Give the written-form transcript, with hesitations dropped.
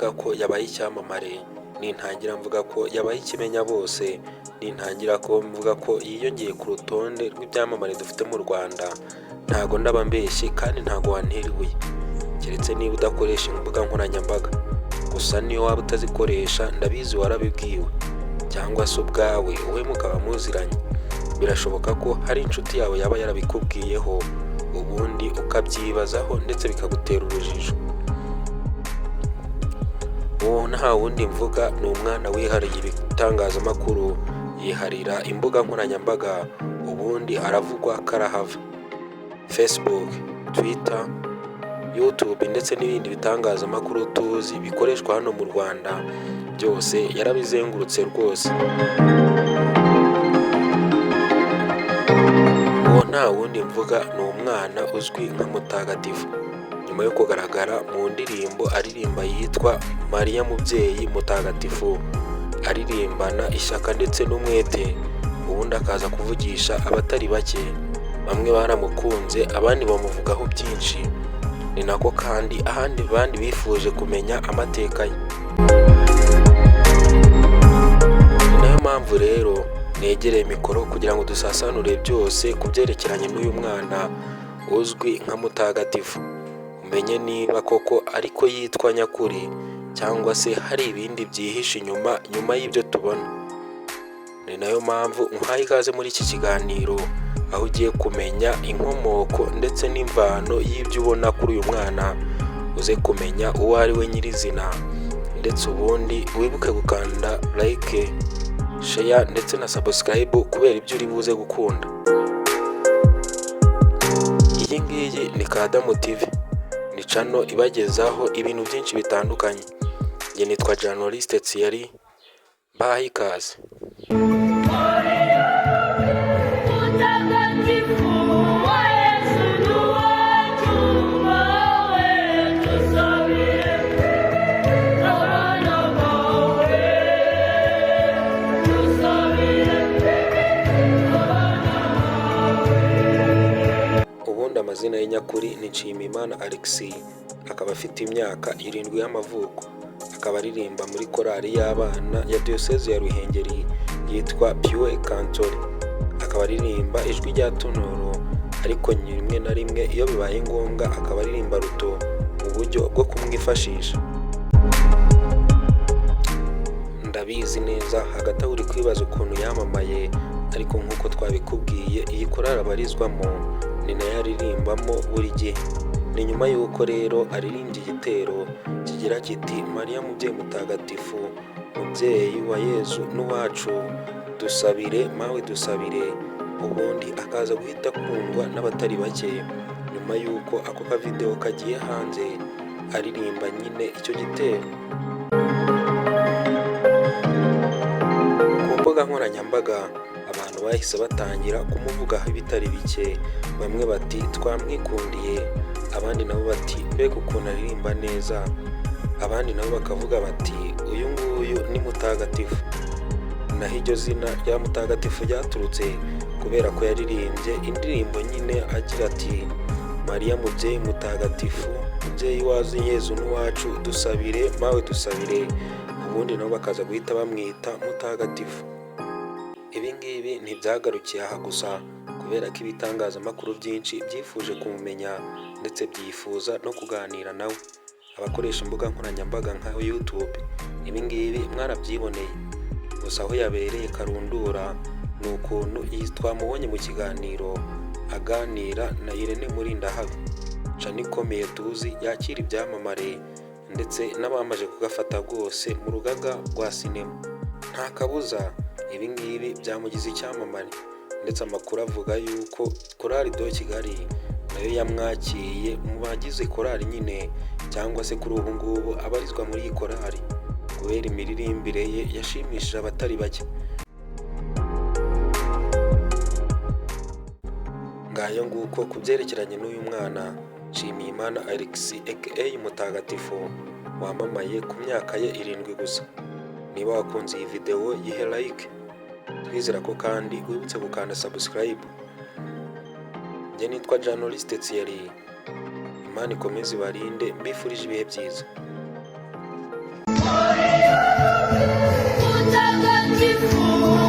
mvuga ko yabaye icyamamare, nintangira mvuga ko yabaye ikimenya bose, nintangira ko mvuga ko yiyongeye ku rutonde rw'ibyamamare dufite mu Rwanda, ntago ndaba mbeshye kandi ntago wantera ibuye, keretse niba udakoresha imbuga nkoranyambaga. Gusa niyo waba utazikoresha, ndabizi warabibwiwe, cyangwa se ubwawe wowe mukaba muziranye, birashoboka ko hari inshuti yawe yaba yarabikubwiyeho, ubundi ukabyibazaho ndetse bikagutera urujijo. Uwo nta wundi mvuga, ni umwana wihariye ibitangazamakuru, yiharira imbuga nkoranyambaga, ubundi aravugwa karahava. Facebook, Twitter, YouTube ndetse n'ibindi bitangazamakuru tuzi bikoreshwa hano mu Rwanda, byose yarabizengurutse rwose. Uwo nta wundi mvuga, ni umwana uzwi nka Mutagatifu. Nyuma yo kugaragara mu ndirimbo aririmba yitwa Mariya Mubyeyi Mutagatifu, aririmbana ishyaka ndetse n'umwete, ubundi akaza kuvugisha abatari bake, bamwe baramukunze, abandi bamuvugaho byinshi, ni nako kandi ahandi bandi bifuje kumenya amateka ye. Ni nayo mpamvu rero negereye mikoro kugira ngo dusasanure byose ku byerekeranye n'uyu mwana uzwi nka Mutagatifu, umenye niba koko ariko yitwa nyakuri cyangwa se hari ibindi byihishe inyuma nyuma y'ibyo tubona. Ni nayo mpamvu nkuhaye ikaze muri iki kiganiro, aho ugiye kumenya inkomoko ndetse n'imvano y'ibyo ubona kuri uyu mwana, uze kumenya uwo ari we nyirizina, ndetse ubundi wibuke gukanda like, share ndetse na subscribe kubera ibyo uri buze gukunda. Iyi ngiyi ni Kadamu TV, ni channel ibagezaho ibintu byinshi bitandukanye. Njye nitwa Journaliste Thierry, mbahaye ikaze. Mtakatifu wa Yesu ni wacu, mawe tusabire, abana bawe tusabire, abana. Ubundi amazina ye nyakuri ni Nshimiyimana Alexis, akaba afite imyaka 7 y'amavuko, akaba aririmba muri korali y'abana ya Diyoseze ya Ruhengeri yitwa Pure Cantori, akaba aririmba ijwi rya tenoro, ariko rimwe na rimwe iyo bibaye ngombwa akaba aririmba alto mu buryo bwo kumwifashisha. Ndabizi neza hagati aho uri kwibaza ukuntu yamamaye, ariko nk'uko twabikubwiye, iyi korali abarizwamo ni nayo aririmbamo buri gihe. Ni nyuma y'uko rero aririmbye igitero kigira kiti: "Mariya Mubyeyi Mutagatifu, Mubyeyi wa Yezu n'uwacu, dusabire, mawe dusabire", ubundi akaza guhita akundwa n'abatari bake nyuma y'uko ako kavidewo kagiye hanze aririmba nyine icyo gitero. Ku mbuga nkoranyambaga abantu bahise batangira kumuvugaho ibitari bike, bamwe bati "Twamwikundiye", abandi nabo bati "Mbega ukuntu aririmba neza", abandi nabo bakavuga bati "Uyu nguyu ni mutagatifu". Naho iryo zina rya Mutagatifu ryaturutse kubera ko yaririmbye indirimbo nyine agira ati: "Mariya Mubyeyi Mutagatifu, Mubyeyi wacu Yezu n'uwacu, dusabire, mawe dusabire", ubundi nabo bakaza guhita bamwita Mutagatifu. Ibi ngibi ntibyagarukiye aha gusa, kubera ko ibitangazamakuru byinshi byifuje kumumenya ndetse byifuza no kuganira nawe. Abakoresha imbuga nkoranyambaga nka YouTube, ibi ngibi mwarabyiboneye. Gusa aho yabereye karundura ni ukuntu twamubonye mu kiganiro aganira na Irene Murindahabi, channel ikomeye tuzi yakira ibyamamare ndetse n'abamaze kugafata rwose mu rugaga rwa sinema. Nta kabuza ibi ngibi byamugize icyamamare, ndetse amakuru avuga yuko Korali de Kigali nayo yamwakiriye mu bagize korali nyine, cyangwa se kuri ubu ngubu abarizwa muri iyi korali kubera imiririmbire ye yashimishije abatari bake. Ngayo nguko ku byerekeranye n'uyu mwana Nshimiyimana Alexis aka Mutagatifu, wamamaye ku myaka ye 7 gusa. Niba wakunze iyi videwo, yihe like, twizera ko kandi wibutse gukanda subscribe. Njye nitwa Journaliste Thierry, Imana ikomeze ibarinde, mbifurije ibihe byiza. Mutagatifu.